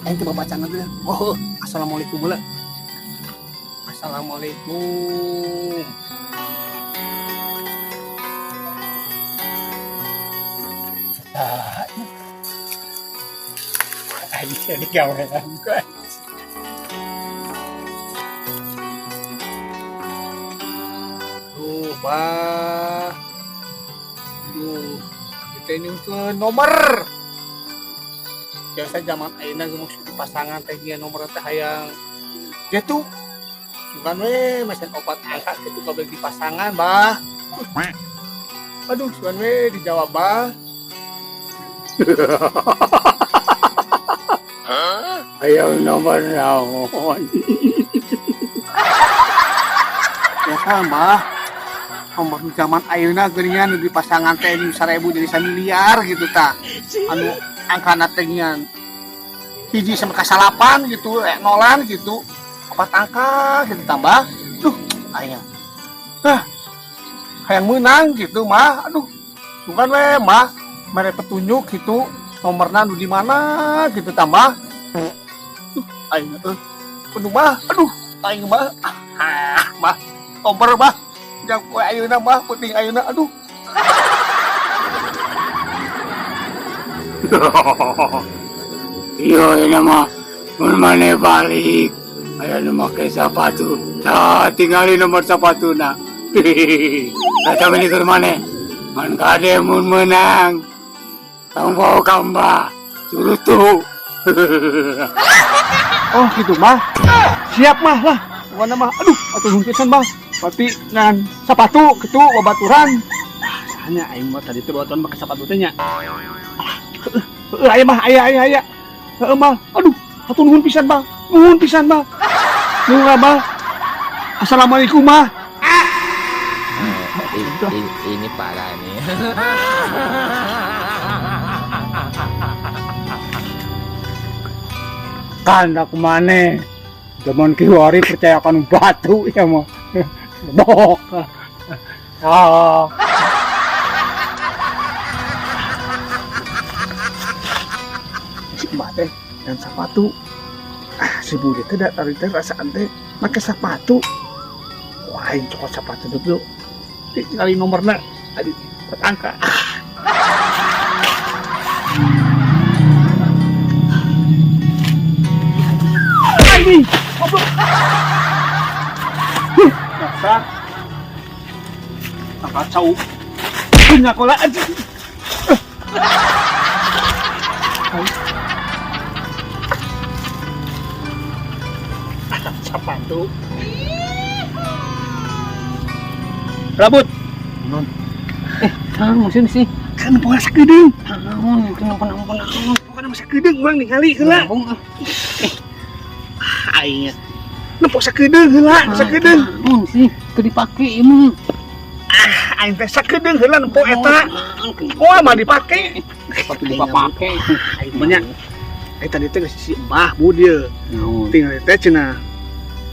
Aing teh babacana teh. Oh, assalamualaikum heula. Assalamualaikum. Ah, aing jadi gawean ku. Duh, bah. Duh, kita nyungkeun nomor. Biasa zaman ayeuna geus di pasangan teh nya nomor teh hayang gitu. Sugan we mesen opat angka kitu kabeh di pasangan, bah. Aduh, sugan we dijawab, bah. Ayo nomor naon? Biasa, bah. Nomor zaman ayeuna geuningan di pasangan teh nu 1000 jadi 1 miliar gitu tah. Anu angkana teh nyan hiji sama kasalapan gitu, nolan gitu. Opat angka gitu tambah. Duh, aing. Ah. Hayang menang gitu mah. Aduh. Sugan we mah mere petunjuk gitu nomorna nu di mana gitu tambah. Duh, aing euy. Penuh mah. Aduh, aing mah. Ah, mah. Nomor mah. Jang poe ayeuna mah penting ayeuna aduh. Iya, ini mah mun maneh balik. Aya nu make sepatu. Tah, tingali nomor sepatuna. Kata meni keur maneh. Man kade mun menang. Tong bawa kamba. Surutu. Oh gitu mah. Siap mah lah. Pokoknya mah aduh atuh nuhun pisan mah. Berarti ngan sepatu kitu babaturan. Ah, sahanya aing mah tadi teh babaturan make sepatu teh nya. Ah, heueuh aya mah aya aya aya. Heueuh mah. Aduh, atuh nuhun pisan mah. Nuhun pisan mah. Nuhun mah. Assalamualaikum mah. Ini parah nih. Kan aku maneh. Zaman kiwari percayakan batu ya mah. Bok. Ah. Si emak teh dan sepatu. Ah, si budi teh da tadi teh rasaan teh make sepatu. Wah, aing cokot sepatu dulu. Tinggali nomorna adi angka. Anjing, goblok. Huh, dasar. Kacau. Punya kola anjing. Sepatu. Rabut. Non. Naon maksudnya sih? Kan poe sakedeung. Naon kenapa naon naon. Pokona mah sakedeung urang ningali heula. Bohong ah. Aing nempo sakedeung heula, sakedeung. Naon sih? Teu dipake ieu mah. Ah, aing teh sakedeung heula nempo eta. Oh, mah dipake. Sepatu dipake. Aing mah nya. Eh tadi teh geus si Mbah bu dieu. Naon? Tinggal teh cenah.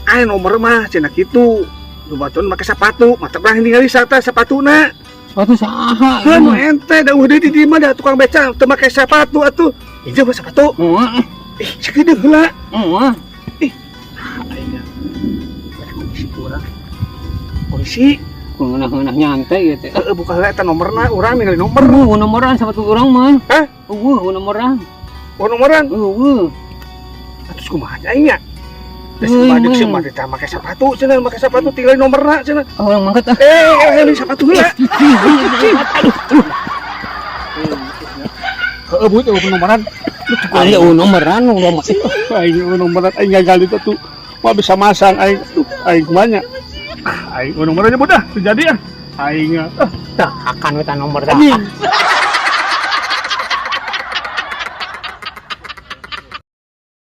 Aing nomor mah cenah kitu. Nu baturan make sepatu, mata urang ningali sarta sepatuna. Sepatu saha? Heuh nu ente da eueuh deui di dieu mah da tukang beca teu make sepatu atuh. Injeu mah sepatu. Heeh. Ih, sakedeung heula. Heeh. Ih, aing nya. Polisi urang. Polisi Ngeunah-ngeunah nyantai gitu. Heeh, buka heula eta nomorna urang ningali nomor. Eueuh nomoran sepatu urang mah. Hah? Eueuh nomoran. Oh, nomoran. Eueuh. Atuh kumaha aing nya? Geus kumaha deuk sih mah teh make sepatu cenah, make sepatu tinggal nomorna cenah. Oh, urang mangkat ah. Eh, ini sepatu heula. Aduh, aduh. Heeh, bu, eueuh nomoran. Aing eueuh nomoran urang mah. Aing eueuh nomoran aing gagal itu tuh. Mah bisa masang aing. Aduh, aing kumaha nya? Ah, aing eueuh nomorannya budah, terjadi ah. Aing ah. Tah, akan we tah nomor tah. Anjing.